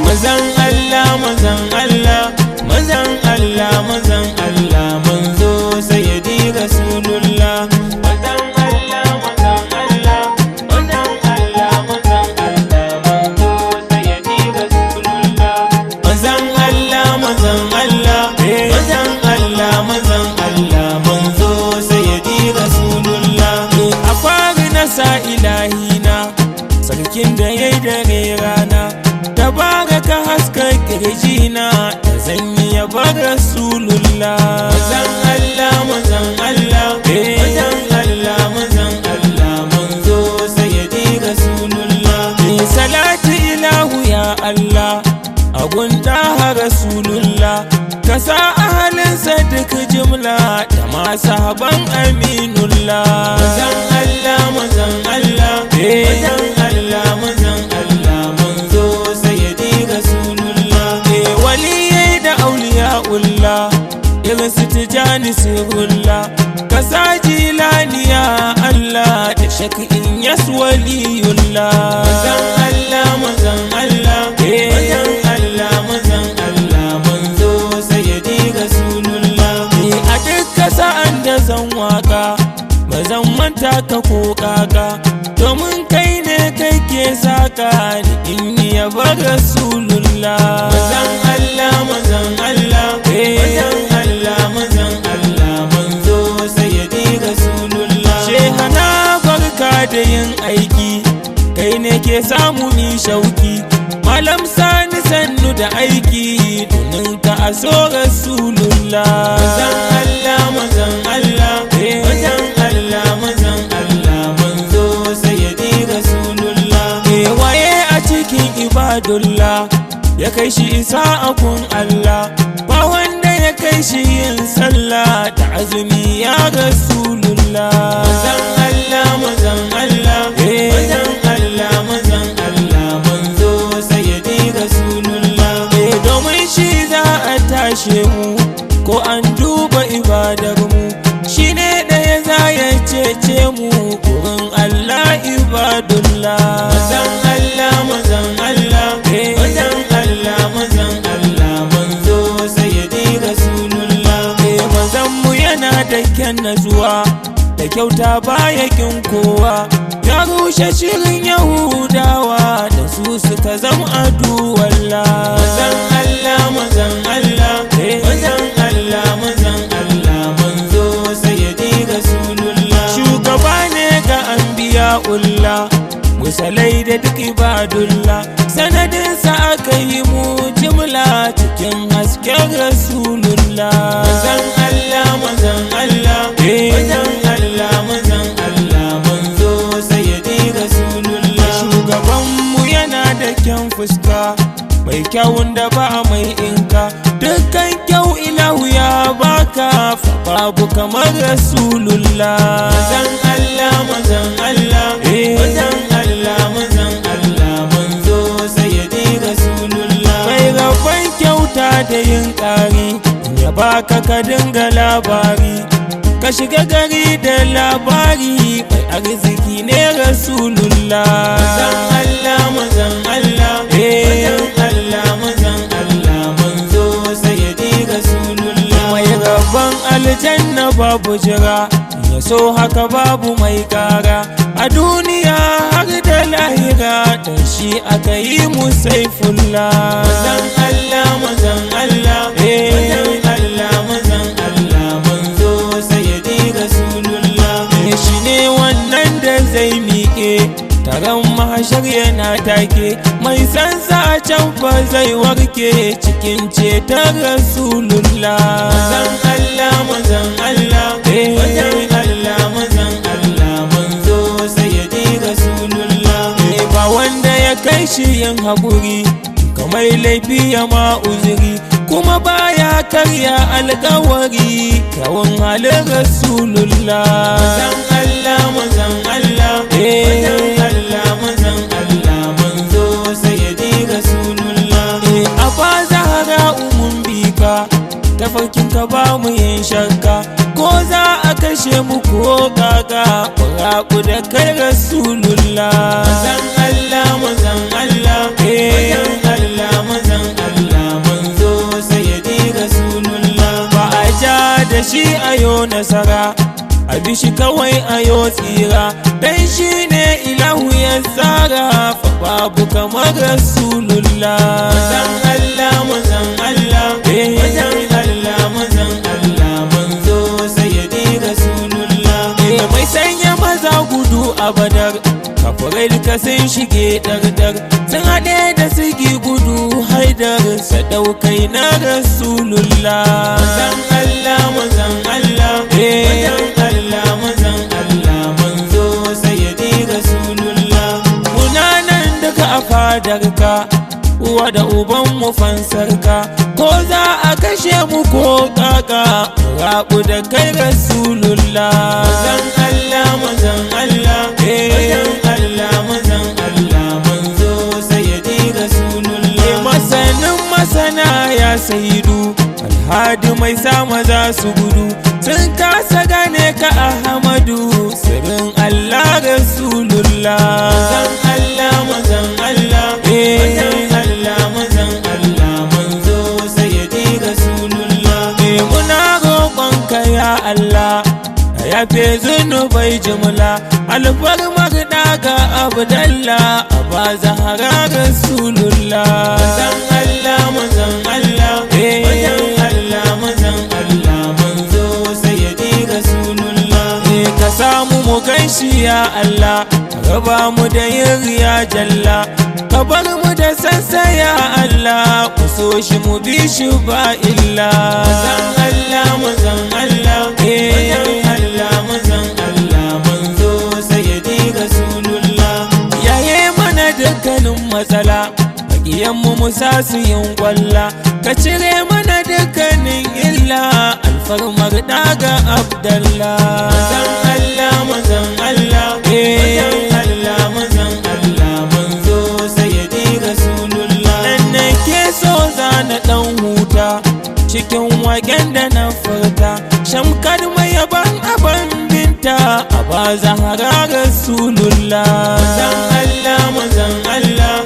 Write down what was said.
Mazan Allah, mazan Allah, mazan Allah, mazan Allah, manzo sayyidi Rasulullah. Mazan Allah, mazan Allah, mazan Allah, mazan Allah, manzo sayyidi Rasulullah. Mazan Allah, mazan Allah, mazan Allah, mazan Allah, manzo sayyidi Rasulullah. A fari na sa ilahina, sarkin da yayi dare rana. Tabaraka haska kirjina da zan yi yabar Rasulullah. Mazan Allah, mazan Allah, mazan Allah, mazan Allah, manzo sayyidi Rasulullah. Salati ilahu ya Allah, agun daha Rasulullah. Ka sa ahalinsa duk jimla da masu haban Aminullah. Mazan Allah, mazan Allah, mazan Allah, mazan Allah, manzo sayyidi Rasulullah. Waliyai da auliya'ullah, irin su Tijani sirullah, ka sa Jilaniya Allah da shaki'in yas waliyullah. Mazan Allah, mazan Allah, mazan Allah, mazan Allah, manzo sayyidi Rasulullah. A duk sa'an da zan waka, ba zan manta ka ko kaka, domin kai ne kai ke saka ni in yi yabar Rasulullah. Mazan Allah, mazan Allah, mazan Allah, mazan Allah, manzo sayyidi Rasulullah. Shehana barka da yin aiki, kai ne ke samu mi shauki. Malam Sani sannu da aiki, domin ka a so Rasulullah. Mazan Allah, mazan Allah, mazan Allah, mazan Allah, manzo sayyidi Rasulullah. Waye a cikin ibadullah ya kai shi isa a kun Allah, ba wanda ya kai shi yin sallah da azumi ya Rasulullah. Mazan Allah, mazan Allah, mazan Allah, mazan Allah, manzo sayyidi Rasulullah. Domin shi za a tashe mu ko an duba ibadar mu, shi ne ɗaya za ya cece mu gurin Allah ibadullah. Mazan Allah, mazan Allah, mazan Allah, mazan Allah, manzo sayyidi Rasulullah. Mazan mu yana da kyan natsuwa da kyauta baya kin kowa, ya rushe shirin Yahudawa da su suka zama aduwallah. Mazan Allah, mazan Allah, mazan Allah, mazan Allah, manzo sayyidi Rasulullah. Shugaba ne ga anbiya'ullah, musalai da duk ibadullah, sanadinsa aka yi mu jimla cikin hasken Rasulullah. Mazan Allah, mazan Allah, mazan Allah, mazan Allah, manzo sayyidi Rasulullah. Shugabanmu yana da kyan fuska, mai kyawun da ba mai inka, dukkan kyau ilahu ya baka, fa babu kamar Rasulullah. Mazan Allah, mazan Allah, mazan Allah, mazan Allah, manzo sayyidi Rasulullah. Mai rabon kyauta da yin ƙari, ya baka ka dinga labari, ka shiga gari da labari, mai arziki ne Rasulullah. Mazan Allah, mazan Allah, mazan Allah, mazan Allah, manzo sayyidi Rasulullah. Mai rabon aljanna babu jira, ya so haka babu mai kara, a duniya har da lahira, dan shi aka yi mu saifullah. Mazan Allah, mazan Allah, mazan Allah, mazan Allah, manzo sayyidi Rasulullah. Shi ne wannan da zai miƙe taron mahashar yana take, mai sansa a can fa zai warke cikin ceton Rasulullah. Mazan Allah, mazan Allah, mazan Allah, mazan Allah, manzo sayyidi Rasulullah. Ba wanda ya kai shi yin haƙuri, kamar laifi ya ma uzuri, kuma baya karya alkawari, kyawun halin Rasulullah. Mazan Allah, mazan Allah, mazan Allah, mazan Allah, manzo sayyidi. ka ba mu yin shakka. Ko za a kashe mu ko kaka, ku da kai Rasulullah. Manzon Allah, manzon Allah, manzon Allah, manzon Allah, manzo sayyidi Rasulullah. Ba a ja da shi ayo nasara, a bi shi kawai ayo tsira, dan shi ne ilahu ya tsara, fa babu kamar Rasulullah. Manzon Allah, manzon Allah, manzon Allah, manzon Allah, manzo sayyidi Rasulullah. Mai sanya maza gudu a Badar, kafirai duka sun shige dardar, sun haɗe da sugi gudu Haidar, sadaukai na Rasulullah. Manzon Allah, manzon Allah, manzon Allah, manzon Allah, manzo sayyidi Rasulullah. Muna nan duka a fadarka, uwa da uban mu fansarka, ko za a kashe mu ko kaka, rabu da kai Rasulullah. Manzon Allah, manzon Allah, manzon Allah, manzon Allah, manzo sayyidi Rasulullah. Masanin masana ya sayidu, alhadi mai sa maza su gudu, sun kasa gane ka Ahmadu, sirrin Allah Rasulullah. Manzon Allah, manzon Allah, manzon Allah, manzon Allah, manzo sayyidi Rasulullah. Muna roƙonka ya Allah, ka yafe zunubai jimla, alfarmar daga Abdallah Aba Zahara Rasulullah. Manzon Allah, manzon Allah, manzon Allah, manzon Allah, manzo sayyidi Rasulullah. Ka samu mu ganshi ya Allah, ka raba mu da yin riya jalla, ka bar mu da sansa ya Allah, mu so shi mu bi shi ba illa. Manzon Allah, manzon Allah, manzon Allah, manzon Allah, manzo sayyidi Rasulullah. Yaye mana dukkanin matsala, makiyanmu mu sa su yin kwalla, ka cire mana dukkanin illa, alfarmar daga Abdallah. Manzon Allah, manzon Allah, manzon Allah, manzon Allah, manzo sayyidi Rasulullah. Nan nake so zana dan huta cikin waken da na furta, shamkar mai yaban aban binta Aba Zahara Rasulullah. Manzon Allah, manzon Allah.